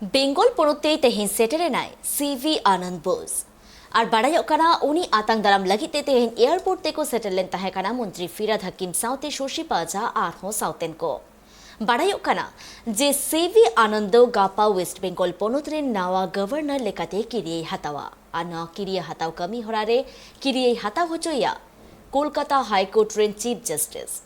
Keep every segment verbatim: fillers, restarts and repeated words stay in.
ᱵᱮᱝᱜᱚᱞ ᱯᱚᱱᱚᱛ ᱛᱮ ᱛᱮᱦᱮᱧ ᱥᱮᱴᱮᱨ ᱮᱱᱟᱭ ᱥᱤ ᱵᱷᱤ ᱟᱱᱚᱱᱫ ᱵᱳᱥ᱾ ᱟᱨ ᱵᱟᱲᱟᱭᱚᱜ ᱠᱟᱱᱟ, ᱩᱱᱤ ᱟᱛᱟᱝ ᱫᱟᱨᱟᱢ ᱞᱟᱹᱜᱤᱫ ᱛᱮ ᱛᱮᱦᱮᱧ ᱮᱭᱟᱨᱯᱳᱨᱴ ᱛᱮᱠᱚ ᱥᱮᱴᱮᱨ ᱞᱮᱱ ᱛᱟᱦᱮᱸ ᱠᱟᱱᱟ ᱢᱚᱱᱛᱨᱤ ᱯᱷᱤᱨᱦᱟᱫ ᱦᱟᱠᱤᱢ ᱥᱟᱶᱛᱮ ᱥᱚᱥᱤ ᱯᱟᱡᱟ ᱟᱨᱦᱚᱸ ᱥᱟᱶᱛᱮᱱ ᱠᱚ᱾ ᱵᱟᱲᱟᱭᱚᱜ ᱠᱟᱱᱟ ᱡᱮ ᱥᱤ ᱵᱷᱤ ᱟᱱᱚᱱᱫ ᱫᱚ ᱜᱟᱯᱟ ᱣᱮᱥᱴ ᱵᱮᱝᱜᱚᱞ ᱯᱚᱱᱚᱛ ᱨᱮᱱ ᱱᱟᱣᱟ ᱜᱚᱵᱷᱚᱨᱱᱚᱨ ᱞᱮᱠᱟᱛᱮ ᱠᱤᱨᱤᱭᱟᱹᱭ ᱦᱟᱛᱟᱣᱟ᱾ ᱟᱨ ᱱᱚᱣᱟ ᱠᱤᱨᱤᱭᱟᱹ ᱦᱟᱛᱟᱣ ᱠᱟᱹᱢᱤ ᱦᱚᱨᱟ ᱨᱮ ᱠᱤᱨᱤᱭᱟᱹᱭ ᱦᱟᱛᱟᱣ ᱦᱚᱪᱚᱭᱟ ᱠᱳᱞᱠᱟᱛᱟ ᱦᱟᱭ ᱠᱳᱨᱴ ᱨᱮᱱ ᱪᱤᱯ ᱡᱟᱥᱴᱤᱥ᱾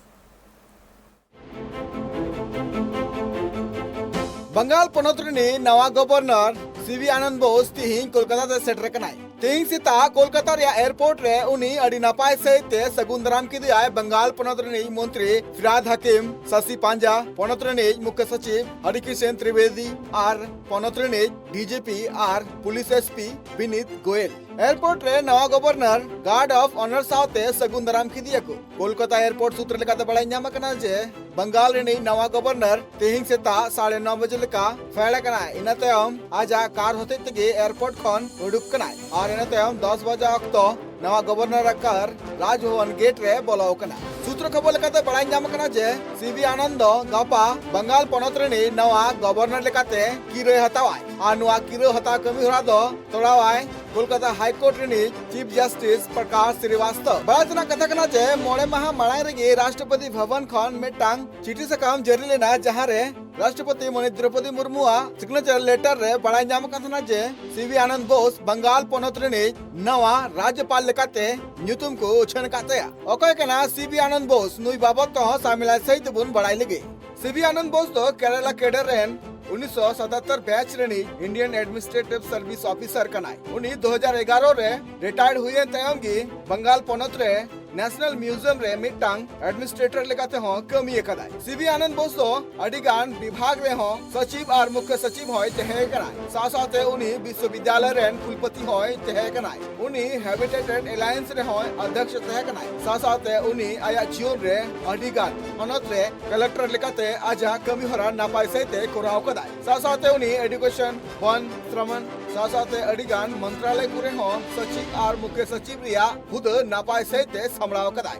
ᱵᱟᱝᱜᱟᱞ ᱯᱚᱱᱚᱛ ᱨᱤᱱᱤᱡ ᱱᱟᱣᱟ ᱜᱚᱵᱷᱚᱨᱱᱚᱨ ᱥᱤ ᱵᱷᱤ ᱟᱱᱚᱱᱫ ᱵᱳᱥ ᱛᱤᱦᱤᱧ ᱠᱳᱞᱠᱟᱛᱟ ᱛᱮ ᱥᱮᱴᱮᱨ ᱟᱠᱟᱱᱟᱭ᱾ ᱛᱤᱦᱤᱧ ᱥᱮᱛᱟᱜ ᱠᱳᱞᱠᱟᱛᱟ ᱨᱮᱭᱟᱜ ᱮᱭᱟᱨᱯᱳᱨᱴ ᱨᱮ ᱩᱱᱤ ᱟᱹᱰᱤ ᱱᱟᱯᱟᱭ ᱥᱟᱹᱦᱤᱡ ᱛᱮ ᱥᱟᱹᱜᱩᱱ ᱫᱟᱨᱟᱢ ᱠᱮᱫᱮᱭᱟᱭ ᱵᱟᱝᱜᱟᱞ ᱯᱚᱱᱚᱛ ᱨᱤᱱᱤᱡ ᱢᱚᱱᱛᱨᱤ ᱯᱷᱤᱨᱦᱟᱫ ᱦᱟᱠᱤᱢ, ᱥᱟᱥᱤ ᱯᱟᱧᱡᱟ, ᱯᱚᱱᱚᱛ ᱨᱤᱱᱤᱡ ᱢᱩᱠᱷᱭᱚ ᱥᱚᱪᱤᱵᱽ ᱦᱚᱨᱤᱠᱨᱤᱥᱱ ᱛᱨᱤᱵᱮᱫᱤ ᱟᱨ ᱯᱚᱱᱚᱛ ᱨᱤᱱᱤᱡ ᱰᱤ ᱡᱤ ᱯᱤ ᱟᱨ police S P Vineet Goyal. Airport ᱨᱮ ᱱᱟᱣᱟ ᱜᱚᱵᱷᱚᱨᱱᱚᱨ ᱜᱟᱨᱰ ᱚᱯᱷ ᱚᱱᱟᱨ ᱥᱟᱶᱛᱮ ᱥᱟᱹᱜᱩᱱ ᱫᱟᱨᱟᱢ ᱠᱮᱫᱮᱭᱟ ᱠᱚ᱾ ᱠᱳᱞᱠᱟᱛᱟ ᱮᱭᱟᱨᱯᱳᱨᱴ ᱥᱩᱛᱨᱮ ᱞᱮᱠᱟᱛᱮ ᱵᱟᱲᱟᱭ ᱧᱟᱢ ᱟᱠᱟᱱᱟ ᱡᱮ ᱵᱟᱝᱜᱟᱞ ᱨᱤᱱᱤᱡ ᱱᱟᱣᱟ ᱜᱚᱵᱷᱚᱨᱱᱚᱨ ᱛᱮᱦᱮᱧ ᱥᱮᱛᱟᱜ ᱥᱟᱲᱮ ᱱᱚ ᱵᱟᱡᱮ ᱞᱮᱠᱟ ᱯᱷᱮᱰ ᱟᱠᱟᱱᱟᱭ᱾ ᱤᱱᱟᱹ ᱛᱟᱭᱚᱢ ᱟᱡᱟᱜ ᱠᱟᱨ ᱦᱚᱛᱮᱡ ᱛᱮᱜᱮ ᱮᱭᱟᱨᱯᱳᱨᱴ ᱠᱷᱚᱱ ᱩᱰᱩᱠ ᱠᱟᱱᱟᱭ ᱟᱨ ᱤᱱᱟᱹ ᱛᱟᱭᱚᱢ ᱫᱚᱥ ᱵᱟᱡᱟ ᱚᱠᱛᱚ ᱱᱟᱣᱟ ᱜᱚᱵᱷᱚᱨᱱᱚᱨ ᱟᱜ ᱠᱟᱨ ᱨᱟᱡᱽᱵᱷᱚᱵᱚᱱ ᱜᱮᱴ ᱨᱮ ᱵᱚᱞᱚ ᱟᱠᱟᱱᱟ᱾ ᱥᱩᱛᱨᱚ ᱠᱷᱚᱵᱚᱨ ᱞᱮᱠᱟᱛᱮ ᱵᱟᱲᱟᱭ ᱧᱟᱢ ᱟᱠᱟᱱᱟ ᱡᱮ ᱥᱤ ᱵᱷᱤ ᱟᱱᱚᱱᱫ ᱫᱚ ᱜᱟᱯᱟ ᱵᱟᱝᱜᱟᱞ ᱯᱚᱱᱚᱛ ᱨᱤᱱᱤᱡ ᱱᱟᱣᱟ ᱜᱚᱵᱷᱚᱨᱱᱚᱨ ᱞᱮᱠᱟᱛᱮ ᱠᱤᱨᱟᱹᱭ ᱦᱟᱛᱟᱣᱟᱭ ᱟᱨ ᱱᱚᱣᱟ ᱠᱤᱨᱟᱹ ᱦᱟᱛᱟᱣ ᱠᱟᱹᱢᱤ ᱦᱚᱨᱟ ᱫᱚ ᱛᱚᱲᱟᱣᱟᱭ ᱠᱳᱞᱠᱟᱛᱟ ᱦᱟᱭ ᱠᱳᱨᱴ ᱨᱤᱱᱤᱡ ᱪᱤᱯ ᱡᱟᱥᱴᱤᱥ ᱯᱨᱚᱠᱟᱥ ᱥᱨᱤᱵᱟᱥᱛᱚᱵ᱾ ᱵᱟᱲᱟᱭ ᱛᱮᱱᱟᱜ ᱠᱟᱛᱷᱟ ᱠᱟᱱᱟ ᱡᱮ ᱢᱚᱬᱮ ᱢᱟᱦᱟ ᱢᱟᱲᱟᱝ ᱨᱮᱜᱮ ᱨᱟᱥᱴᱨᱚᱯᱚᱛᱤ ᱵᱷᱚᱵᱚᱱ ᱠᱷᱚᱱ ᱢᱤᱫᱴᱟᱝ ᱪᱤᱴᱷᱤ ᱥᱟᱠᱟᱢ ᱡᱟᱹᱨᱤ ᱞᱮᱱᱟ, ᱡᱟᱦᱟᱸ ᱨᱮ ᱨᱟᱥᱴᱨᱚᱯᱚᱛᱤ ᱢᱟᱹᱱᱤᱡ ᱫᱨᱚᱯᱚᱫᱤ ᱢᱩᱨᱢᱩᱣᱟᱜ ᱥᱤᱜᱱᱮᱪᱟᱨ ᱞᱮᱴᱟᱨ ᱨᱮ ᱵᱟᱲᱟᱭ ᱧᱟᱢ ᱟᱠᱟᱱ ᱛᱟᱦᱮᱱᱟ ᱡᱮ ᱥᱤ ᱵᱷᱤ ᱟᱱᱚᱱᱫ ᱵᱳᱥ ᱵᱟᱝᱜᱟᱞ ᱯᱚᱱᱚᱛ ᱨᱤᱱᱤᱡ ᱱᱟᱣᱟ ᱨᱟᱡᱽᱡᱚᱯᱟᱞ ᱞᱮᱠᱟᱛᱮ ᱧᱩᱛᱩᱢ ᱠᱚ ᱩᱪᱷᱟᱹᱱ ᱟᱠᱟᱫ ᱛᱟᱭᱟ᱾ ᱚᱠᱚᱭ ᱠᱟᱱᱟ ᱥᱤ ᱵᱷᱤ ᱟᱱᱚᱱᱫ ᱵᱳᱥ? ᱱᱩᱭ ᱵᱟᱵᱚᱫ ᱛᱮᱦᱚᱸ ᱥᱟᱢᱮᱞᱟᱭ ᱥᱟᱹᱦᱤᱡ ᱛᱮᱵᱚᱱ ᱵᱟᱲᱟᱭ ᱞᱮᱜᱮ᱾ ᱥᱤ ᱵᱷᱤ ᱟᱱᱚᱱᱫ ᱵᱳᱥ ᱫᱚ ᱠᱮᱨᱟᱞᱟ ᱠᱮᱰᱟᱨ ᱨᱮᱱ ᱩᱱᱤᱥᱥᱚ ᱥᱟᱛᱟᱛᱛᱚᱨ ᱵᱮᱪ ᱨᱤᱱᱤᱡ ᱤᱱᱰᱤᱭᱟᱱ ᱮᱰᱢᱤᱱᱤᱥᱴᱨᱮᱴᱤᱵᱷ ᱥᱟᱨᱵᱷᱤᱥ ᱚᱯᱷᱤᱥᱟᱨ ᱠᱟᱱᱟᱭ᱾ ᱩᱱᱤ ᱫᱩ ᱦᱟᱡᱟᱨ ᱮᱜᱟᱨᱚ ᱨᱮ ᱨᱤᱴᱟᱭᱟᱨᱰ ᱦᱩᱭᱮᱱ ᱛᱟᱭᱚᱢ ᱜᱮ ᱵᱟᱝᱜᱟᱞ ᱯᱚᱱᱚᱛ ᱨᱮ ᱱᱮᱥᱱᱟᱞ ᱢᱤᱣᱡᱤᱭᱟᱢ ᱨᱮ ᱢᱤᱫᱴᱟᱝ ᱮᱰᱢᱤᱱᱤᱥᱴᱨᱮᱴᱚᱨ ᱞᱮᱠᱟᱛᱮ ᱦᱚᱸ ᱠᱟᱹᱢᱤ ᱟᱠᱟᱫᱟᱭ᱾ ᱥᱤ ᱵᱷᱤ ᱟᱱᱚᱱᱫ ᱵᱳᱥ ᱫᱚ ᱟᱹᱰᱤ ᱜᱟᱱ ᱵᱤᱵᱷᱟᱜᱽ ᱨᱮᱦᱚᱸ ᱥᱚᱪᱤᱵᱽ ᱟᱨ ᱢᱩᱠᱷᱭᱚ ᱥᱚᱪᱤᱵᱽ ᱦᱚᱸᱭ ᱛᱟᱦᱮᱸ ᱠᱟᱱᱟᱭ᱾ ᱥᱟᱶ ᱥᱟᱶᱛᱮ ᱩᱱᱤ ᱵᱤᱥᱥᱚᱵᱤᱫᱽᱭᱟᱞᱚᱭ ᱨᱮᱱ ᱠᱩᱞᱯᱚᱛᱤ ᱦᱚᱸᱭ ᱛᱟᱦᱮᱸ ᱠᱟᱱᱟᱭ᱾ ᱩᱱᱤ ᱦᱮᱵᱤᱴᱮᱴ ᱮᱞᱟᱭᱮᱱᱥ ᱨᱮᱦᱚᱸᱭ ᱚᱫᱽᱫᱷᱚᱠᱥᱚ ᱛᱟᱦᱮᱸ ᱠᱟᱱᱟᱭ᱾ ᱥᱟᱶ ᱥᱟᱶᱛᱮ ᱩᱱᱤ ᱟᱭᱟᱜ ᱡᱤᱭᱚᱱ ᱨᱮ ᱟᱹᱰᱤ ᱜᱟᱱ ᱦᱚᱱᱚᱛ ᱨᱮ ᱠᱟᱞᱮᱠᱴᱚᱨ ᱞᱮᱠᱟᱛᱮ ᱟᱡᱟᱜ ᱠᱟᱹᱢᱤ ᱦᱚᱨᱟ ᱱᱟᱯᱟᱭ ᱥᱟᱹᱦᱤᱡ ᱛᱮ ᱠᱚᱨᱟᱣ ᱠᱟᱫᱟᱭ᱾ ᱥᱟᱶ ᱥᱟᱶᱛᱮ ᱩᱱᱤ ᱮᱰᱩᱠᱮᱥᱚᱱ, ᱵᱚᱱ, ᱥᱨᱚᱢᱚᱱ, ᱥᱟᱶ ᱥᱟᱶᱛᱮ ᱟᱹᱰᱤ ᱜᱟᱱ ᱢᱚᱱᱛᱨᱟᱞᱚᱭ ᱠᱚᱨᱮ ᱦᱚᱸ ᱥᱚᱪᱤᱵᱽ ᱟᱨ ᱢᱩᱠᱷᱭᱚ ᱥᱚᱪᱤᱵᱽ ᱨᱮᱭᱟᱜ ᱦᱩᱫᱟᱹ ᱱᱟᱯᱟᱭ ᱥᱟᱹᱦᱤᱡ ᱛᱮ ᱥᱟᱢᱵᱲᱟᱣ ᱠᱟᱫᱟᱭ᱾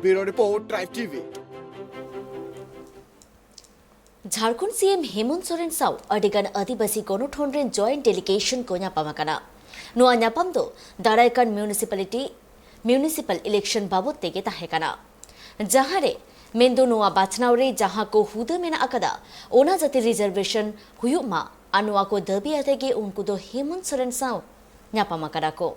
ᱵᱤᱭᱩᱨᱳ ᱨᱤᱯᱳᱨᱴ, ᱴᱨᱟᱭᱤᱵᱽ ᱴᱤ ᱵᱷᱤ᱾ ᱡᱷᱟᱲᱠᱷᱚᱸᱰ ᱥᱤ ᱮᱢ ᱦᱮᱢᱚᱱᱛ ᱥᱚᱨᱮᱱ ᱥᱟᱶ ᱟᱹᱰᱤᱜᱟᱱ ᱟᱹᱫᱤᱵᱟᱹᱥᱤ ᱜᱚᱱᱚᱴᱷᱚᱱ ᱨᱮᱱ joint delegation ᱠᱚ ᱧᱟᱯᱟᱢ ᱟᱠᱟᱱᱟ᱾ ᱱᱚᱣᱟ ᱧᱟᱯᱟᱢ ᱫᱚ ᱫᱟᱨᱟᱭ ᱠᱟᱱ municipality, municipal election ᱵᱟᱵᱚᱛ ᱛᱮᱜᱮ ᱛᱟᱦᱮᱸ ᱠᱟᱱᱟ, ᱡᱟᱦᱟᱸ ᱨᱮ ᱢᱮᱱᱫᱚ ᱱᱚᱣᱟ ᱵᱟᱪᱷᱱᱟᱣ ᱨᱮ ᱡᱟᱦᱟᱸ ᱠᱚ ᱦᱩᱫᱟᱹ ᱢᱮᱱᱟᱜ ᱟᱠᱟᱫᱟ, ᱚᱱᱟ ᱡᱟᱛᱮ reservation ᱦᱩᱭᱩᱜ ᱢᱟ ᱟᱨ ᱱᱚᱣᱟ ᱠᱚ ᱫᱟᱹᱵᱤ ᱟᱛᱮ ᱜᱮ ᱩᱱᱠᱩ ᱫᱚ ᱦᱮᱢᱚᱱᱛ ᱥᱚᱨᱮᱱ ᱥᱟᱶ ᱧᱟᱯᱟᱢ ᱟᱠᱟᱱᱟ ᱠᱚ᱾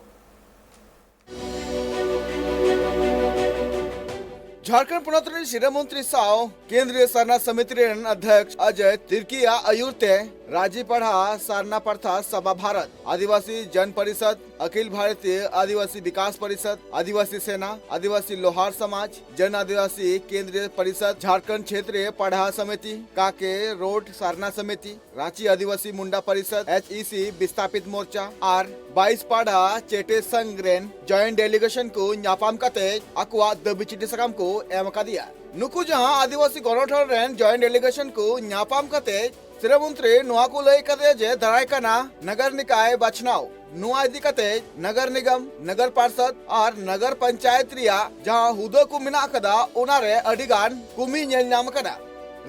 ᱡᱷᱟᱲᱠᱷᱚᱸᱰ ᱯᱚᱱᱚᱛ ᱨᱮᱱ ᱥᱤᱨᱟᱹ ᱢᱚᱱᱛᱨᱤ ᱥᱟᱶ ᱠᱮᱱᱫᱨᱤᱭᱚ ᱥᱟᱨᱱᱟ ᱥᱚᱢᱤᱛᱤ ᱨᱮᱱ ᱚᱫᱷᱭᱚᱠᱥ ᱚᱡᱚᱭ ᱛᱤᱨᱠᱤᱭᱟᱜ ᱟᱹᱭᱩᱨ ᱛᱮ ᱨᱟᱸᱪᱤ ᱯᱟᱲᱦᱟ ᱥᱟᱨᱱᱟ ᱯᱟᱨᱛᱷᱟ ᱥᱟᱵᱷᱟ ᱵᱷᱟᱨᱚᱛ, ᱟᱹᱫᱤᱵᱟᱹᱥᱤ ᱡᱚᱱ ᱯᱚᱨᱤᱥᱚᱫ, ᱚᱠᱷᱤᱞ ᱵᱷᱟᱨᱚᱛᱤᱭᱚ ᱟᱹᱫᱤᱵᱟᱹᱥᱤ ᱵᱤᱠᱟᱥ ᱯᱚᱨᱤᱥᱚᱫ, ᱟᱹᱫᱤᱵᱟᱹᱥᱤ ᱥᱮᱱᱟ, ᱟᱹᱫᱤᱵᱟᱹᱥᱤ ᱞᱳᱦᱟᱨ ᱥᱚᱢᱟᱡᱽ, ᱡᱚᱱ ᱟᱹᱫᱤᱵᱟᱹᱥᱤ ᱠᱮᱱᱫᱨᱤᱭᱚ ᱯᱚᱨᱤᱥᱚᱫ, ᱡᱷᱟᱲᱠᱷᱚᱸᱰ ᱪᱷᱮᱛᱨᱤᱭᱚ ᱯᱟᱲᱦᱟ ᱥᱚᱢᱤᱛᱤ, ᱠᱟᱠᱮ ᱨᱳᱰ ᱥᱟᱨᱱᱟ ᱥᱚᱢᱤᱛᱤ, ᱨᱟᱸᱪᱤ ᱟᱹᱫᱤᱵᱟᱹᱥᱤ ᱢᱩᱱᱰᱟ ᱯᱚᱨᱤᱥᱚᱫ, ᱮᱪ ᱤ ᱥᱤ ᱵᱤᱥᱛᱷᱟᱯᱤᱛ ᱢᱳᱨᱪᱟ ᱟᱨ ᱵᱟᱭᱤᱥ ᱯᱟᱲᱦᱟ ᱪᱮᱴᱮ ᱥᱚᱝᱜᱷ ᱨᱮᱱ joint delegation ᱠᱚ ᱧᱟᱯᱟᱢ ᱠᱟᱛᱮ ᱟᱠᱚᱣᱟᱜ ᱫᱟᱹᱵᱤ ᱪᱤᱴᱷᱤ ᱥᱟᱠᱟᱢ ᱠᱚ ᱮᱢ ᱟᱠᱟᱫᱮᱭᱟ᱾ ᱱᱩᱠᱩ ᱡᱟᱦᱟᱸ ᱟᱹᱫᱤᱵᱟᱹᱥᱤ ᱜᱚᱱᱚᱴᱷᱚᱱ ᱨᱮᱱ joint delegation ᱠᱚ ᱧᱟᱯᱟᱢ ᱠᱟᱛᱮ ᱥᱤᱨᱟᱹ ᱢᱚᱱᱛᱨᱤ ᱱᱚᱣᱟ ᱠᱚ ᱞᱟᱹᱭ ᱠᱟᱫᱮᱭᱟ ᱡᱮ ᱫᱟᱨᱟᱭ ᱠᱟᱱᱟ ᱱᱟᱜᱟᱨ ᱱᱤᱠᱟᱭ ᱵᱟᱪᱷᱱᱟᱣ, ᱱᱚᱣᱟ ᱤᱫᱤ ᱠᱟᱛᱮ ᱱᱟᱜᱟᱨ ᱱᱤᱜᱚᱢ, ᱱᱟᱜᱟᱨ ᱯᱟᱨᱥᱟᱫ ᱟᱨ ᱱᱟᱜᱟᱨ ᱯᱚᱧᱪᱟᱭᱮᱛ ᱨᱮᱭᱟᱜ ᱡᱟᱦᱟᱸ ᱦᱩᱫᱟᱹ ᱠᱚ ᱢᱮᱱᱟᱜ ᱟᱠᱟᱫᱟ, ᱚᱱᱟᱨᱮ ᱟᱹᱰᱤ ᱜᱟᱱ ᱠᱚᱢᱤ ᱧᱮᱞ ᱧᱟᱢ ᱟᱠᱟᱱᱟ᱾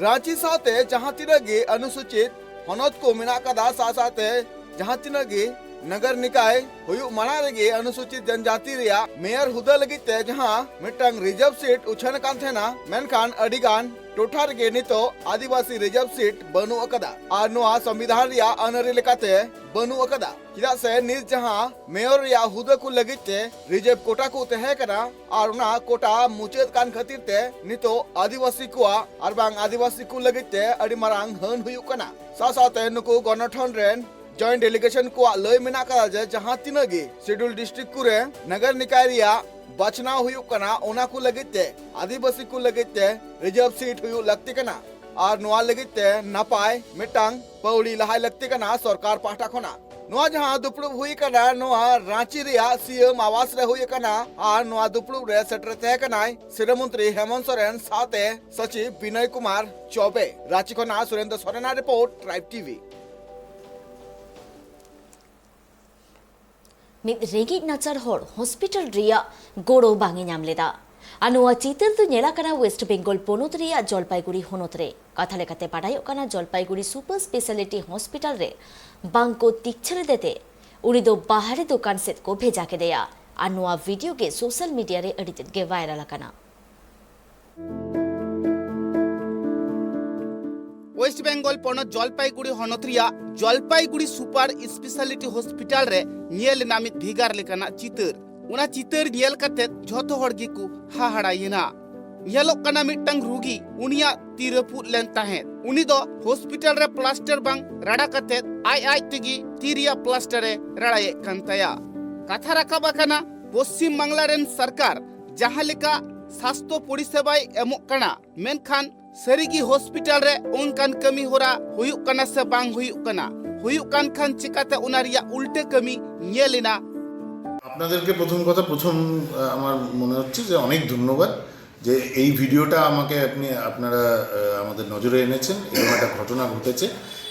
ᱨᱟᱸᱪᱤ ᱥᱟᱶᱛᱮ ᱡᱟᱦᱟᱸ ᱛᱤᱱᱟᱹᱜ ᱜᱮ ᱚᱱᱩᱥᱩᱪᱤᱛ ᱦᱚᱱᱚᱛ ᱠᱚ ᱢᱮᱱᱟᱜ ᱟᱠᱟᱫᱟ, ᱥᱟᱶ ᱥᱟᱶᱛᱮ ᱡᱟᱦᱟᱸ ᱛᱤᱱᱟᱹᱜ ᱜᱮ ᱱᱟᱜᱟᱨ ᱱᱤᱠᱟᱭ ᱦᱩᱭᱩᱜ ᱢᱟᱲᱟᱝ ᱨᱮᱜᱮ ᱚᱱᱩᱥᱩᱪᱤᱛ ᱡᱚᱱᱡᱟᱛᱤ ᱨᱮᱭᱟᱜ ᱢᱮᱭᱚᱨ ᱦᱩᱫᱟᱹ ᱞᱟᱹᱜᱤᱫ ᱛᱮ ᱡᱟᱦᱟᱸ ᱢᱤᱫᱴᱟᱝ reserve seat ᱩᱪᱷᱟᱹᱱ ᱟᱠᱟᱱ ᱛᱟᱦᱮᱱᱟ, ᱢᱮᱱᱠᱷᱟᱱ ᱟᱹᱰᱤ ᱜᱟᱱ ᱴᱚᱴᱷᱟ ᱨᱮᱜᱮ ᱱᱤᱛᱚᱜ ᱟᱹᱫᱤᱵᱟᱹᱥᱤ reserve seat ᱵᱟᱹᱱᱩᱜ ᱟᱠᱟᱫᱟ ᱟᱨ ᱱᱚᱣᱟ ᱥᱚᱝᱵᱤᱫᱷᱟᱱ ᱨᱮᱭᱟᱜ ᱟᱹᱱ ᱟᱹᱨᱤ ᱞᱮᱠᱟᱛᱮ ᱵᱟᱹᱱᱩᱜ ᱟᱠᱟᱫᱟ᱾ ᱪᱮᱫᱟᱜ ᱥᱮ ᱱᱤᱛ ᱡᱟᱦᱟᱸ ᱢᱮᱭᱚᱨ ᱨᱮᱭᱟᱜ ᱦᱩᱫᱟᱹ ᱠᱚ ᱞᱟᱹᱜᱤᱫ ᱛᱮ reserve quota ᱠᱚ ᱛᱟᱦᱮᱸ ᱠᱟᱱᱟ ᱟᱨ ᱚᱱᱟ quota ᱢᱩᱪᱟᱹᱫ ᱠᱟᱱ ᱠᱷᱟᱹᱛᱤᱨ ᱛᱮ ᱱᱤᱛᱚᱜ ᱟᱹᱫᱤᱵᱟᱹᱥᱤ ᱠᱚᱣᱟᱜ ᱟᱨ ᱵᱟᱝ ᱟᱹᱫᱤᱵᱟᱹᱥᱤ ᱠᱚ ᱞᱟᱹᱜᱤᱫ ᱛᱮ ᱟᱹᱰᱤ ᱢᱟᱨᱟᱝ ᱦᱟᱹᱱ ᱦᱩᱭᱩᱜ ᱠᱟᱱᱟ᱾ ᱥᱟᱶ ᱥᱟᱶᱛᱮ ᱱᱩᱠᱩ ᱜᱚᱱᱚᱴᱷᱚᱱ ᱨᱮᱱ joint delegation ᱠᱚᱣᱟᱜ ᱞᱟᱹᱭ ᱢᱮᱱᱟᱜ ᱟᱠᱟᱫᱟ ᱡᱮ ᱡᱟᱦᱟᱸ ᱛᱤᱱᱟᱹᱜ ᱜᱮ schedule district ᱠᱚᱨᱮ ᱱᱟᱜᱟᱨ ᱱᱤᱠᱟᱭ ᱨᱮᱭᱟᱜ ᱵᱟᱪᱷᱱᱟᱣ ᱦᱩᱭᱩᱜ ᱠᱟᱱᱟ, ᱚᱱᱟ ᱠᱚ ᱞᱟᱹᱜᱤᱫ ᱛᱮ ᱟᱹᱫᱤᱵᱟᱹᱥᱤ ᱠᱚ ᱞᱟᱹᱜᱤᱫ ᱛᱮ reserve seat ᱦᱩᱭᱩᱜ ᱞᱟᱹᱠᱛᱤ ᱠᱟᱱᱟ ᱟᱨ ᱱᱚᱣᱟ ᱞᱟᱹᱜᱤᱫ ᱛᱮ ᱱᱟᱯᱟᱭ ᱢᱤᱫᱴᱟᱝ ᱯᱟᱹᱣᱲᱤ ᱞᱟᱦᱟᱭ ᱞᱟᱹᱠᱛᱤ ᱠᱟᱱᱟ ᱥᱚᱨᱠᱟᱨ ᱯᱟᱦᱴᱟ ᱠᱷᱚᱱᱟᱜ᱾ ᱱᱚᱣᱟ ᱡᱟᱦᱟᱸ ᱫᱩᱯᱲᱩᱵ ᱦᱩᱭ ᱠᱟᱱᱟ, ᱱᱚᱣᱟ ᱨᱟᱸᱪᱤ ᱨᱮᱭᱟᱜ ᱥᱤ ᱮᱢ ᱟᱣᱟᱥ ᱨᱮ ᱦᱩᱭ ᱟᱠᱟᱱᱟ ᱟᱨ ᱱᱚᱣᱟ ᱫᱩᱯᱲᱩᱵ ᱨᱮ ᱥᱮᱴᱮᱨ ᱛᱟᱦᱮᱸ ᱠᱟᱱᱟᱭ ᱥᱤᱨᱟᱹ ᱢᱚᱱᱛᱨᱤ ᱦᱮᱢᱚᱱᱛ ᱥᱚᱨᱮᱱ ᱥᱟᱶᱛᱮ ᱥᱚᱪᱤᱵ ᱵᱤᱱᱚᱭ ᱠᱩᱢᱟᱨ ᱪᱚᱣᱵᱮ᱾ ᱨᱟᱸᱪᱤ ᱠᱷᱚᱱᱟᱜ ᱥᱩᱨᱮᱱᱫᱨᱚ ᱥᱚᱨᱮᱱᱟᱜ report, Tribe ᱴᱤ ᱵᱷᱤ᱾ ᱢᱤᱫ ᱨᱮᱸᱜᱮᱡ ᱱᱟᱪᱟᱨ ᱦᱚᱲ ᱦᱚᱥᱯᱤᱴᱟᱞ ᱨᱮᱭᱟᱜ ᱜᱚᱲᱚ ᱵᱟᱝ ᱮ ᱧᱟᱢ ᱞᱮᱫᱟ᱾ ᱟᱨ ᱱᱚᱣᱟ ᱪᱤᱛᱟᱹᱨ ᱫᱚ ᱧᱮᱞ ᱟᱠᱟᱱᱟ ᱣᱮᱥᱴ ᱵᱮᱝᱜᱚᱞ ᱯᱚᱱᱚᱛ ᱨᱮᱭᱟᱜ ᱡᱚᱞᱯᱟᱭᱜᱩᱲᱤ ᱦᱚᱱᱚᱛ ᱨᱮ᱾ ᱠᱟᱛᱷᱟ ᱞᱮᱠᱟᱛᱮ ᱵᱟᱰᱟᱭᱚᱜ ᱠᱟᱱᱟ, ᱡᱚᱞᱯᱟᱭᱜᱩᱲᱤ ᱥᱩᱯᱟᱨ ᱥᱯᱮᱥᱟᱞᱤᱴᱤ ᱦᱚᱥᱯᱤᱴᱟᱞ ᱨᱮ ᱵᱟᱝ ᱠᱚ ᱛᱤᱠᱪᱷᱟᱹ ᱞᱮᱫᱮ ᱛᱮ ᱩᱱᱤ ᱫᱚ ᱵᱟᱦᱨᱮ ᱫᱚᱠᱟᱱ ᱥᱮᱫ ᱠᱚ ᱵᱷᱮᱡᱟ ᱠᱮᱫᱮᱭᱟ᱾ ᱟᱨ ᱱᱚᱣᱟ ᱵᱷᱤᱰᱤᱭᱳ ᱜᱮ ᱥᱳᱥᱟᱞ ᱢᱤᱰᱤᱭᱟ ᱨᱮ ᱟᱹᱰᱤ ᱛᱮᱫ ᱜᱮ ᱵᱷᱟᱭᱨᱟᱞ ᱟᱠᱟᱱᱟ᱾ ᱣᱮᱥᱴ ᱵᱮᱝᱜᱚᱞ ᱯᱚᱱᱚᱛ ᱡᱚᱞᱯᱟᱭᱜᱩᱲᱤ ᱦᱚᱱᱚᱛ ᱨᱮᱭᱟᱜ ᱡᱚᱞᱯᱟᱭᱜᱩᱲᱤ ᱥᱩᱯᱟᱨ ᱥᱯᱮᱥᱟᱞᱤᱴᱤ ᱦᱚᱥᱯᱤᱴᱟᱞ ᱨᱮ ᱧᱮᱞ ᱮᱱᱟ ᱢᱤᱫ ᱵᱷᱮᱜᱟᱨ ᱞᱮᱠᱟᱱᱟᱜ ᱪᱤᱛᱟᱹᱨ᱾ ᱚᱱᱟ ᱪᱤᱛᱟᱹᱨ ᱧᱮᱞ ᱠᱟᱛᱮ ᱡᱷᱚᱛᱚ ᱦᱚᱲ ᱜᱮᱠᱚ ᱦᱟᱦᱟᱲᱟᱭᱮᱱᱟ᱾ ᱧᱮᱞᱚᱜ ᱠᱟᱱᱟ ᱢᱤᱫᱴᱟᱝ ᱨᱩᱜᱤ, ᱩᱱᱤᱭᱟᱜ ᱛᱤ ᱨᱟᱹᱯᱩᱫ ᱞᱮᱱ ᱛᱟᱦᱮᱸᱫ᱾ ᱩᱱᱤ ᱫᱚ ᱦᱚᱥᱯᱤᱴᱟᱞ ᱨᱮ ᱯᱞᱟᱥᱴᱟᱨ ᱵᱟᱝ ᱨᱟᱲᱟ ᱠᱟᱛᱮ ᱟᱡ ᱟᱡ ᱛᱮᱜᱮ ᱛᱤ ᱨᱮᱭᱟᱜ ᱯᱞᱟᱥᱴᱟᱨ ᱮ ᱨᱟᱲᱟᱭᱮᱫ ᱠᱟᱱ ᱛᱟᱭᱟ᱾ ᱠᱟᱛᱷᱟ ᱨᱟᱠᱟᱵ ᱟᱠᱟᱱᱟ, ᱯᱚᱥᱪᱤᱢ ᱵᱟᱝᱞᱟ ᱨᱮᱱ ᱥᱚᱨᱠᱟᱨ ᱡᱟᱦᱟᱸ ᱞᱮᱠᱟ ᱥᱟᱥᱛᱷᱚ ᱯᱚᱨᱤᱥᱮᱵᱟᱭ ᱮᱢᱚᱜ ᱠᱟᱱᱟ, ᱢᱮᱱᱠᱷᱟᱱ ᱥᱟᱹᱨᱤᱜᱮ ᱦᱚᱥᱯᱤᱴᱟᱞ ᱨᱮ ᱚᱱᱠᱟᱱ ᱠᱟᱹᱢᱤ ᱦᱚᱨᱟ ᱦᱩᱭᱩᱜ ᱠᱟᱱᱟ ᱥᱮ ᱵᱟᱝ ᱦᱩᱭᱩᱜ ᱠᱟᱱᱟ? ᱦᱩᱭᱩᱜ ᱠᱟᱱ ᱠᱷᱟᱱ ᱪᱤᱠᱟᱛᱮ ᱚᱱᱟ ᱨᱮᱭᱟᱜ ᱩᱞᱴᱟᱹ ᱠᱟᱹᱢᱤ ᱧᱮᱞ ᱮᱱᱟ? আপনাদেরকে প্রথম কথা, প্রথম, আহ, আমার মনে হচ্ছে যে অনেক ধন্যবাদ যে এই ভিডিওটা আমাকে আপনি, আপনারা, আহ, আমাদের নজরে এনেছেন। এরকম একটা ঘটনা ঘটেছে,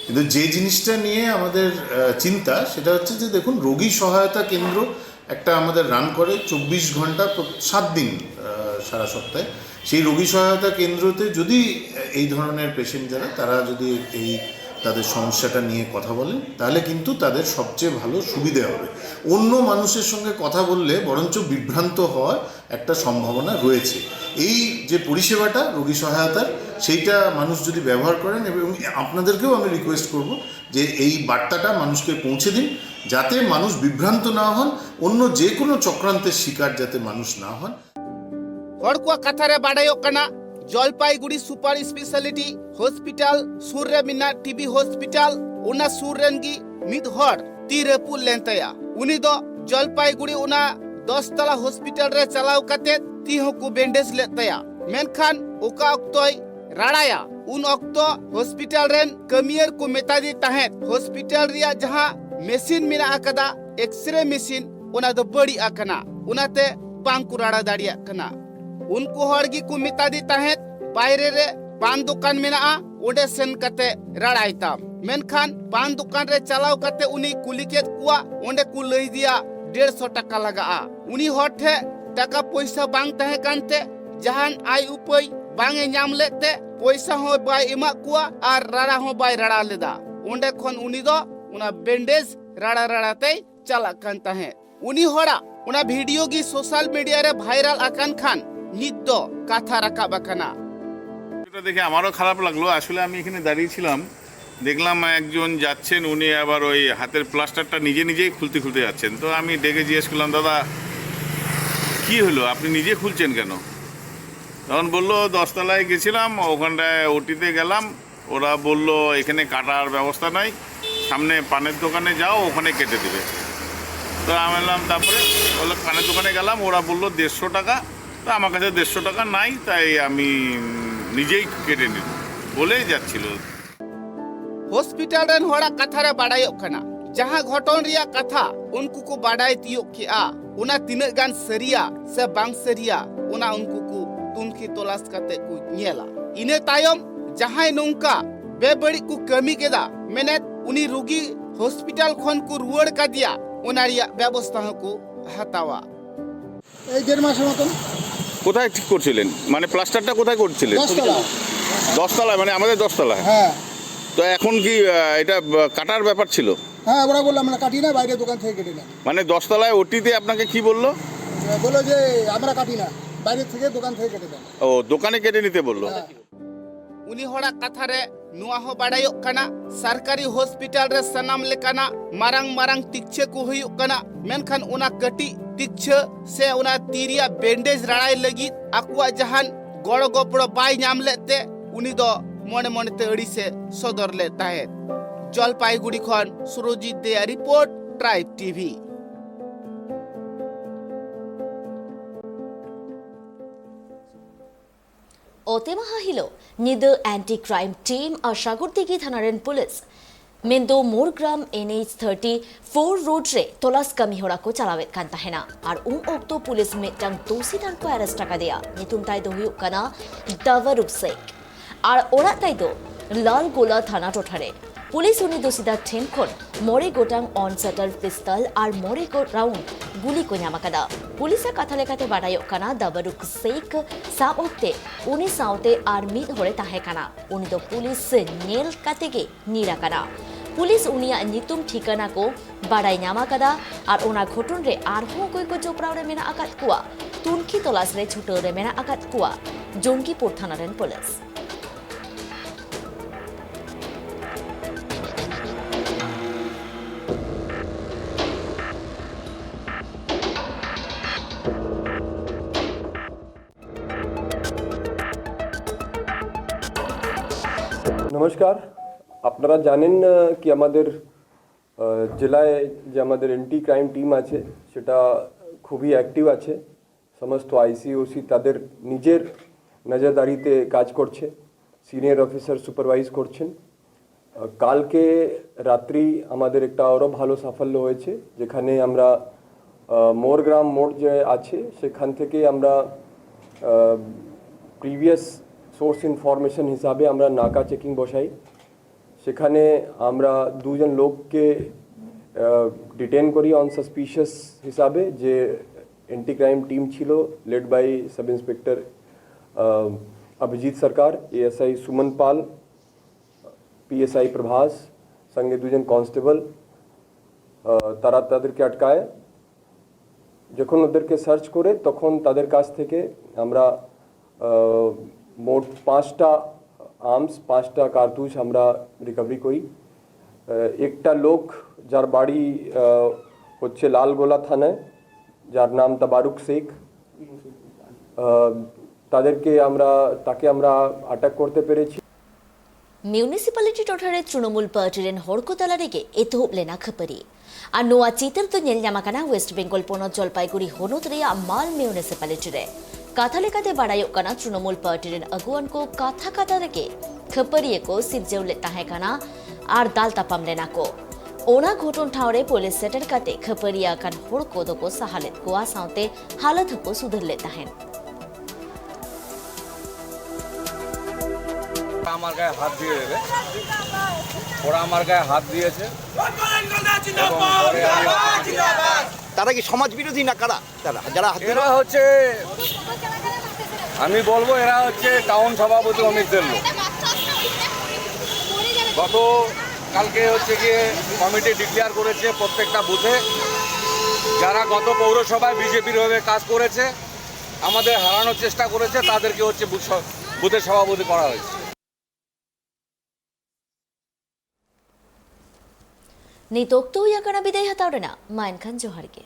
কিন্তু যে জিনিসটা নিয়ে আমাদের, আহ, চিন্তা, সেটা হচ্ছে যে দেখুন, রোগী সহায়তা কেন্দ্র একটা আমাদের রান করে চব্বিশ ঘন্টা প্র-, সাত দিন, আহ, সারা সপ্তাহে। সেই রোগী সহায়তা কেন্দ্রতে যদি এই ধরনের পেশেন্ট যারা, তারা যদি এই তাদের সমস্যাটা নিয়ে কথা বলেন, তাহলে কিন্তু তাদের সবচেয়ে ভালো সুবিধে হবে। অন্য মানুষের সঙ্গে কথা বললে বরঞ্চ বিভ্রান্ত হওয়ার একটা সম্ভাবনা রয়েছে। এই যে পরিষেবাটা রোগী সহায়তার, সেইটা মানুষ যদি ব্যবহার করেন, এবং আপনাদেরকেও আমি রিকোয়েস্ট করব যে এই বার্তাটা মানুষকে পৌঁছে দিন, যাতে মানুষ বিভ্রান্ত না হন, অন্য যে কোনো চক্রান্তের শিকার যাতে মানুষ না হন। ᱦᱚᱲ ᱠᱚᱣᱟᱜ ᱠᱟᱛᱷᱟ ᱨᱮ ᱵᱟᱰᱟᱭᱚᱜ ᱠᱟᱱᱟ, ᱡᱚᱞᱯᱟᱭᱜᱩᱲᱤ ᱥᱩᱯᱟᱨ ᱥᱯᱮᱥᱟᱞᱤᱴᱤ ᱦᱚᱥᱯᱤᱴᱟᱞ ᱥᱩᱨ ᱨᱮ ᱢᱮᱱᱟᱜ ᱴᱤᱵᱤ ᱦᱚᱥᱯᱤᱴᱟᱞ, ᱚᱱᱟ ᱥᱩᱨ ᱨᱮᱱ ᱜᱮ ᱢᱤᱫ ᱦᱚᱲ ᱛᱤ ᱨᱟᱹᱯᱩᱫ ᱞᱮᱱ ᱛᱟᱭᱟ᱾ ᱩᱱᱤ ᱫᱚ ᱡᱚᱞᱯᱟᱭᱜᱩᱲᱤ ᱚᱱᱟ ᱫᱚᱥ ᱛᱟᱞᱟ ᱦᱚᱥᱯᱤᱴᱟᱞ ᱨᱮ ᱪᱟᱞᱟᱣ ᱠᱟᱛᱮ ᱛᱤ ᱦᱚᱸᱠᱚ ᱵᱮᱱᱰᱮᱡᱽ ᱞᱮᱫ ᱛᱟᱭᱟ᱾ ᱢᱮᱱᱠᱷᱟᱱ ᱚᱠᱟ ᱚᱠᱛᱚᱭ ᱨᱟᱲᱟᱭᱟ, ᱩᱱ ᱚᱠᱛᱚ ᱦᱚᱥᱯᱤᱴᱟᱞ ᱨᱮᱱ ᱠᱟᱹᱢᱤᱭᱟᱹᱨ ᱠᱚ ᱢᱮᱛᱟ ᱫᱮ ᱛᱟᱦᱮᱸᱫ, ᱦᱚᱥᱯᱤᱴᱟᱞ ᱨᱮᱭᱟᱜ ᱡᱟᱦᱟᱸ ᱢᱮᱥᱤᱱ ᱢᱮᱱᱟᱜ ᱟᱠᱟᱫᱟ, ᱮᱠᱥᱨᱮ ᱢᱮᱥᱤᱱ, ᱚᱱᱟ ᱫᱚ ᱵᱟᱹᱲᱤᱡ ᱟᱠᱟᱱᱟ, ᱚᱱᱟᱛᱮ ᱵᱟᱝ ᱠᱚ ᱨᱟᱲᱟ ᱫᱟᱲᱮᱭᱟᱜ ᱠᱟᱱᱟ᱾ ᱩᱱᱠᱩ ᱦᱚᱲ ᱜᱮᱠᱚ ᱢᱮᱛᱟ ᱫᱮ ᱛᱟᱦᱮᱸᱫ, ᱵᱟᱭᱨᱮ ᱨᱮ ᱯᱟᱱ ᱫᱚᱠᱟᱱ ᱢᱮᱱᱟᱜᱼᱟ, ᱚᱸᱰᱮ ᱥᱮᱱ ᱠᱟᱛᱮ ᱨᱟᱲᱟᱭ ᱛᱟᱢ᱾ ᱢᱮᱱᱠᱷᱟᱱ ᱯᱟᱱ ᱫᱚᱠᱟᱱ ᱨᱮ ᱪᱟᱞᱟᱣ ᱠᱟᱛᱮ ᱩᱱᱤ ᱠᱩᱞᱤ ᱠᱮᱫ ᱠᱚᱣᱟ, ᱚᱸᱰᱮ ᱠᱚ ᱞᱟᱹᱭ ᱫᱮᱭᱟ ᱰᱮᱲᱥᱚ ᱴᱟᱠᱟ ᱞᱟᱜᱟᱜᱼᱟ᱾ ᱩᱱᱤ ᱦᱚᱲ ᱴᱷᱮᱱ ᱴᱟᱠᱟ ᱯᱚᱭᱥᱟ ᱵᱟᱝ ᱛᱟᱦᱮᱸ ᱠᱟᱱᱛᱮ, ᱡᱟᱦᱟᱱ ᱟᱭ ᱩᱯᱟᱹᱭ ᱵᱟᱝ ᱮ ᱧᱟᱢ ᱞᱮᱫ ᱛᱮ, ᱯᱚᱭᱥᱟ ᱦᱚᱸ ᱵᱟᱭ ᱮᱢᱟᱜ ᱠᱚᱣᱟ ᱟᱨ ᱨᱟᱲᱟ ᱦᱚᱸ ᱵᱟᱭ ᱨᱟᱲᱟ ᱞᱮᱫᱟ᱾ ᱚᱸᱰᱮ ᱠᱷᱚᱱ ᱩᱱᱤ ᱫᱚ ᱚᱱᱟ ᱵᱮᱱᱰᱮᱡᱽ ᱨᱟᱲᱟ ᱨᱟᱲᱟ ᱛᱮᱭ ᱪᱟᱞᱟᱜ ᱠᱟᱱ ᱛᱟᱦᱮᱸᱫ᱾ ᱩᱱᱤ ᱦᱚᱲᱟᱜ ᱚᱱᱟ ᱵᱷᱤᱰᱤᱭᱳ ᱜᱮ ᱥᱳᱥᱟᱞ ᱢᱤᱰᱤᱭᱟ ᱨᱮ ᱵᱷᱟᱭᱨᱟᱞ ᱟᱠᱟᱱ ᱠᱷᱟᱱ ᱱᱤᱛ ᱫᱚ ᱠᱟᱛᱷᱟ ᱨᱟᱠᱟᱵ ᱟᱠᱟᱱᱟ᱾ এটা দেখে আমারও খারাপ লাগলো। আসলে আমি এখানে দাঁড়িয়েছিলাম, দেখলাম একজন যাচ্ছেন, উনি আবার ওই হাতের প্লাস্টারটা নিজে নিজেই খুলতে খুলতে যাচ্ছেন। তো আমি ডেকে জিজ্ঞেস করলাম, "দাদা, কি হলো, আপনি নিজে খুলছেন কেন?" তখন বললো, "দশতলায় গেছিলাম, ওখানটায় ওটিতে গেলাম, ওরা বলল এখানে কাটার ব্যবস্থা নাই, সামনে পানের দোকানে যাও, ওখানে কেটে দেবে।" তো আমি বললাম, তারপরে বললো, "পানের দোকানে গেলাম, ওরা বলল দেড়শো টাকা, তো আমার কাছে দেড়শো টাকা নাই, তাই আমি উম, নিজেই কেটে নিব" বলেই যাচ্ছিল। ᱦᱚᱥᱯᱤᱴᱟᱞ ᱨᱮᱱ ᱦᱚᱲᱟᱜ ᱠᱟᱛᱷᱟ ᱨᱮ ᱵᱟᱰᱟᱭᱚᱜ ᱠᱟᱱᱟ, ᱡᱟᱦᱟᱸ ᱜᱷᱚᱴᱚᱱ ᱨᱮᱭᱟᱜ ᱠᱟᱛᱷᱟ ᱩᱱᱠᱩ ᱠᱚ ᱵᱟᱰᱟᱭ ᱛᱤᱭᱳᱜ ᱠᱮᱜᱼᱟ, ᱚᱱᱟ ᱛᱤᱱᱟᱹᱜ ᱜᱟᱱ ᱥᱟᱹᱨᱤᱭᱟ ᱥᱮ ᱵᱟᱝ ᱥᱟᱹᱨᱤᱭᱟ, ᱚᱱᱟ ᱩᱱᱠᱩ ᱠᱚ ᱛᱩᱱᱠᱷᱤ ᱛᱚᱞᱟᱥ ᱠᱟᱛᱮ ᱠᱚ ᱧᱮᱞᱟ᱾ ᱤᱱᱟᱹ ᱛᱟᱭᱚᱢ ᱡᱟᱦᱟᱸᱭ ᱱᱚᱝᱠᱟ ᱵᱮᱵᱟᱹᱲᱤᱡ ᱠᱚ ᱠᱟᱹᱢᱤ ᱠᱮᱫᱟ ᱢᱮᱱᱮᱫ ᱩᱱᱤ ᱨᱩᱜᱤ ᱦᱚᱥᱯᱤᱴᱟᱞ ᱠᱷᱚᱱ ᱠᱚ ᱨᱩᱣᱟᱹᱲ ᱠᱟᱫᱮᱭᱟ, ᱚᱱᱟ ᱨᱮᱭᱟᱜ ᱵᱮᱵᱚᱥᱛᱷᱟ ᱦᱚᱸᱠᱚ ᱦᱟᱛᱟᱣᱟ᱾ এই দেড় মাসের মতন। কোথায় ঠিক করছিলেন? মানে প্লাস্টারটা কোথায় করছিলেন? দশতলা। দশতলায়, মানে আমাদের দশতলায়। হ্যাঁ। তো এখন কি আহ, এটা আহ, কাটার ব্যাপার ছিল? হ্যাঁ, ওরা বললো আমরা কাটি না, বাইরে দোকান থেকে কেটে নেন। মানে দশতলায় ওটিতে আপনাকে কি বললো? বললো যে আমরা কাটি না, বাইরে থেকে দোকান থেকে কেটে নেন। ও, দোকানে কেটে নিতে বললো। হ্যাঁ। ᱩᱱᱤ ᱦᱚᱲᱟᱜ ᱠᱟᱛᱷᱟ ᱨᱮ ᱱᱚᱣᱟ ᱦᱚᱸ ᱵᱟᱰᱟᱭᱚᱜ ᱠᱟᱱᱟ, ᱥᱚᱨᱠᱟᱨᱤ ᱦᱚᱥᱯᱤᱴᱟᱞ ᱨᱮ ᱥᱟᱱᱟᱢ ᱞᱮᱠᱟᱱᱟᱜ ᱢᱟᱨᱟᱝ ᱢᱟᱨᱟᱝ ᱛᱤᱠᱪᱷᱟᱹ ᱠᱚ ᱦᱩᱭᱩᱜ ᱠᱟᱱᱟ, ᱢᱮᱱᱠᱷᱟᱱ ᱚᱱᱟ ᱠᱟᱹᱴᱤᱡ ᱛᱤᱠᱪᱷᱟᱹ ᱥᱮ ᱚᱱᱟ ᱛᱤ ᱨᱮᱭᱟᱜ ᱵᱮᱱᱰᱮᱡᱽ ᱨᱟᱲᱟᱭ ᱞᱟᱹᱜᱤᱫ ᱟᱠᱚᱣᱟᱜ ᱡᱟᱦᱟᱱ ᱜᱚᱲᱚ ᱜᱚᱯᱚᱲᱚ ᱵᱟᱭ ᱧᱟᱢ ᱞᱮᱫ ᱛᱮ ᱩᱱᱤ ᱫᱚ ᱢᱚᱱᱮ ᱢᱚᱱᱮᱛᱮ ᱟᱹᱲᱤᱥᱮ ᱥᱚᱫᱚᱨ ᱞᱮᱫ ᱛᱟᱦᱮᱸᱫ᱾ ᱡᱚᱞᱯᱟᱭᱜᱩᱲᱤ ᱠᱷᱚᱱ ᱥᱩᱨᱚᱡᱤᱛ ᱫᱮᱭᱟ ᱨᱤᱯᱳᱨᱴ, ᱴᱨᱟᱭᱤᱵᱽ ᱴᱤᱵᱷᱤ᱾ ᱚᱛᱮ ᱢᱟᱦᱟ ᱦᱤᱞᱳᱜ ᱧᱤᱫᱟᱹ ᱮᱱᱴᱤ ᱠᱨᱟᱭᱤᱢ ᱴᱤᱢ ᱟᱨ ᱥᱟᱜᱚᱨᱫᱤᱜᱷᱤ ᱛᱷᱟᱱᱟ ᱨᱮᱱ ᱯᱩᱞᱤᱥ ᱢᱮᱱᱫᱚ ᱢᱳᱨᱜᱨᱟᱢ N H thirty four road ᱨᱮ ᱛᱚᱞᱟᱥ ᱠᱟᱹᱢᱤ ᱦᱚᱨᱟ ᱠᱚ ᱪᱟᱞᱟᱣᱮᱫ ᱠᱟᱱ ᱛᱟᱦᱮᱱᱟ᱾ ᱟᱨ ᱩᱱ ᱚᱠᱛᱚ ᱯᱩᱞᱤᱥ ᱢᱤᱫᱴᱟᱝ ᱫᱳᱥᱤ ᱫᱟᱨ ᱠᱚ ᱟᱨᱮᱥᱴ ᱟᱠᱟᱫᱮᱭᱟ᱾ ᱧᱩᱛᱩᱢ ᱛᱟᱭ ᱫᱚ ᱦᱩᱭᱩᱜ ᱠᱟᱱᱟ ᱫᱟᱣᱟᱨᱩᱯ ᱥᱮᱠ᱾ ᱟᱨ ᱚᱲᱟᱜ ᱛᱟᱭ ᱫᱚ ᱞᱟᱞᱜᱳᱞᱟ ᱛᱷᱟᱱᱟ ᱴᱚᱴᱷᱟ ᱨᱮ᱾ ᱯᱩᱞᱤᱥ ᱩᱱᱤ ᱫᱩᱥᱤᱫᱟᱨ ᱴᱷᱮᱱ ᱠᱷᱚᱱ ᱢᱚᱬᱮ ᱜᱚᱴᱟᱝ ᱚᱱ ᱥᱟᱴᱟᱨ ᱯᱤᱥᱛᱚᱞ ᱟᱨ ᱢᱚᱬᱮ ᱜᱚ-, ᱨᱟᱣᱩᱱᱰ ᱜᱩᱞᱤ ᱠᱚ ᱧᱟᱢ ᱟᱠᱟᱫᱟ᱾ ᱯᱩᱞᱤᱥ ᱟᱜ ᱠᱟᱛᱷᱟ ᱞᱮᱠᱟᱛᱮ ᱵᱟᱰᱟᱭᱚᱜ ᱠᱟᱱᱟ, ᱫᱟᱵᱟᱨᱩᱠ ᱥᱮᱠ ᱥᱟᱵ ᱚᱠᱛᱮ ᱩᱱᱤ ᱥᱟᱶᱛᱮ ᱟᱨ ᱢᱤᱫ ᱦᱚᱲᱮ ᱛᱟᱦᱮᱸ ᱠᱟᱱᱟ᱾ ᱩᱱᱤ ᱫᱚ ᱯᱩᱞᱤᱥ ᱧᱮᱞ ᱠᱟᱛᱮ ᱜᱮ ᱧᱤᱨ ᱟᱠᱟᱱᱟ᱾ ᱯᱩᱞᱤᱥ ᱩᱱᱤᱭᱟᱜ ᱧᱩᱛᱩᱢ ᱴᱷᱤᱠᱟᱹᱱᱟ ᱠᱚ ᱵᱟᱰᱟᱭ ᱧᱟᱢ ᱟᱠᱟᱫᱟ ᱟᱨ ᱚᱱᱟ ᱜᱷᱚᱴᱚᱱ ᱨᱮ ᱟᱨᱦᱚᱸ ᱚᱠᱚᱭ ᱠᱚ ᱡᱚᱯᱲᱟᱣ ᱨᱮ ᱢᱮᱱᱟᱜ ᱟᱠᱟᱫ ᱠᱚᱣᱟ, ᱛᱩᱱᱠᱷᱤ ᱛᱚᱞᱟᱥ ᱨᱮ ᱪᱷᱩᱴᱟᱹᱣ ᱨᱮ ᱢᱮᱱᱟᱜ ᱟᱠᱟᱫ ᱠᱚᱣᱟ ᱡᱚᱝᱜᱤᱯᱩᱨ ᱛᱷᱟᱱᱟ ᱨᱮᱱ ᱯᱩᱞᱤᱥ᱾ নমস্কার। আপনারা জানেন আহ, কি আমাদের আহ, জেলায় যে আমাদের অ্যান্টি ক্রাইম টিম আছে, সেটা খুবই অ্যাক্টিভ আছে। সমস্ত আইসি ওসি তাদের নিজের নজরদারিতে কাজ করছে, সিনিয়র অফিসার সুপারভাইজ করছেন। আহ, কালকে রাত্রি আমাদের একটা আরও ভালো সাফল্য হয়েছে, যেখানে আমরা আহ, মোরগ্রাম মোড় যে আছে, সেখান থেকে আমরা প্রিভিয়াস সোর্স ইনফরমেশন হিসাবে আমরা নাকা চেকিং বসাই। সেখানে আমরা দুজন লোককে ডিটেন করি অন সাসপিশিয়াস হিসাবে, যে অ্যান্টি ক্রাইম টিম ছিল, led by sub inspector Abhijit Sarkar, A S I Suman Pal, P S I Prabhas, সঙ্গে দুজন কনস্টেবল। আহ, তারা তাদেরকে আটকায়। যখন ওদেরকে সার্চ করে, তখন তাদের কাছ থেকে আমরা আহ, মোট পাঁচটা আর্মস, পাঁচটা কার্তুজ আমরা রিকভারি করি। আহ, একটা লোক, যার বাড়ি আহ, হচ্ছে লালগোলা থানায়, যার নাম তাবারুক শেখ। আহ, তাদেরকে আমরা তাকে আমরা আটক করতে পেরেছি। ᱢᱤᱭᱩᱱᱤᱥᱤᱯᱟᱞᱤᱴᱤ ᱴᱚᱴᱷᱟ ᱨᱮ ᱛᱨᱤᱱᱚᱢᱩᱞ ᱯᱟᱨᱴᱤ ᱨᱮᱱ ᱦᱚᱲ ᱠᱚ ᱛᱟᱞᱟ ᱨᱮᱜᱮ ᱮᱛᱚᱦᱚᱵ ᱞᱮᱱᱟ ᱠᱷᱟᱹᱯᱟᱹᱨᱤ᱾ ᱟᱨ ᱱᱚᱣᱟ ᱪᱤᱛᱟᱹᱨ ᱫᱚ ᱧᱮᱞ ᱧᱟᱢ ᱟᱠᱟᱱᱟ ᱣᱮᱥᱴ ᱵᱮᱝᱜᱚᱞ ᱯᱚᱱᱚᱛ ᱡᱚᱞᱯᱟᱭᱜᱩᱲᱤ ᱦᱚᱱᱚᱛ ᱨᱮᱭᱟᱜ ᱢᱟᱞ ᱢᱤᱭᱩᱱᱤᱥᱤᱯᱟᱞᱤᱴᱤ ᱨᱮ᱾ ᱠᱟᱛᱷᱟ ᱞᱮᱠᱟᱛᱮ ᱵᱟᱰᱟᱭᱚᱜ ᱠᱟᱱᱟ, ᱛᱨᱤᱱᱚᱢᱩᱞ ᱯᱟᱨᱴᱤ ᱨᱮᱱ ᱟᱹᱜᱩᱣᱟᱹᱱ ᱠᱚ ᱠᱟᱛᱷᱟ ᱠᱟᱛᱷᱟ ᱨᱮᱜᱮ ᱠᱷᱟᱹᱯᱟᱹᱨᱤᱭᱟᱹ ᱠᱚ ᱥᱤᱨᱡᱟᱹᱣ ᱞᱮᱫ ᱛᱟᱦᱮᱸ ᱠᱟᱱᱟ ᱟᱨ ᱫᱟᱞ ᱛᱟᱯᱟᱢ ᱞᱮᱱᱟ ᱠᱚ᱾ ᱚᱱᱟ ᱜᱷᱚᱴᱚᱱ ᱴᱷᱟᱶ ᱨᱮ ᱯᱩᱞᱤᱥ ᱥᱮᱴᱮᱨ ᱠᱟᱛᱮ ᱠᱷᱟᱹᱯᱟᱹᱨᱤᱭᱟᱹ ᱟᱠᱟᱱ ᱦᱚᱲ ᱠᱚᱫᱚ ᱠᱚ ᱥᱟᱦᱟ ᱞᱮᱫ ᱠᱚᱣᱟ, ᱥᱟᱶᱛᱮ ᱦᱟᱞᱚᱛ ᱦᱚᱸᱠᱚ ᱥᱩᱫᱷᱟᱹᱨ ᱞᱮᱫ ᱛᱟᱦᱮᱸᱫ᱾ আমার গায়ে হাত দিয়ে দেবে, ওরা আমার গায়ে হাত দিয়েছে। এবং পরে আমি তারা কি সমাজ বিরোধী না কারা? তারা যারা হাত দিল? এরা হচ্ছে, আমি বলবো, এরা হচ্ছে টাউন সভাপতি অমিতদের লোক। গত কালকে হচ্ছে গিয়ে কমিটি ডিক্লেয়ার করেছে প্রত্যেকটা বুথে, যারা গত পৌরসভায় বিজেপির হয়ে কাজ করেছে, আমাদের হারানোর চেষ্টা করেছে, তাদেরকে হচ্ছে বুথ স-, বুথের সভাপতি করা হয়েছে। ᱱᱤᱛ ᱚᱠᱛᱚ ᱦᱩᱭ ᱟᱠᱟᱱᱟ ᱵᱤᱫᱟᱹᱭ ᱦᱟᱛᱟᱣ ᱨᱮᱱᱟᱜ᱾ ᱢᱟ ᱮᱱᱠᱷᱟᱱ ᱡᱚᱦᱟᱨ ᱜᱮ᱾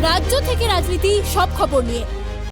রাজ্য থেকে রাজনীতি, সব খবর নিয়ে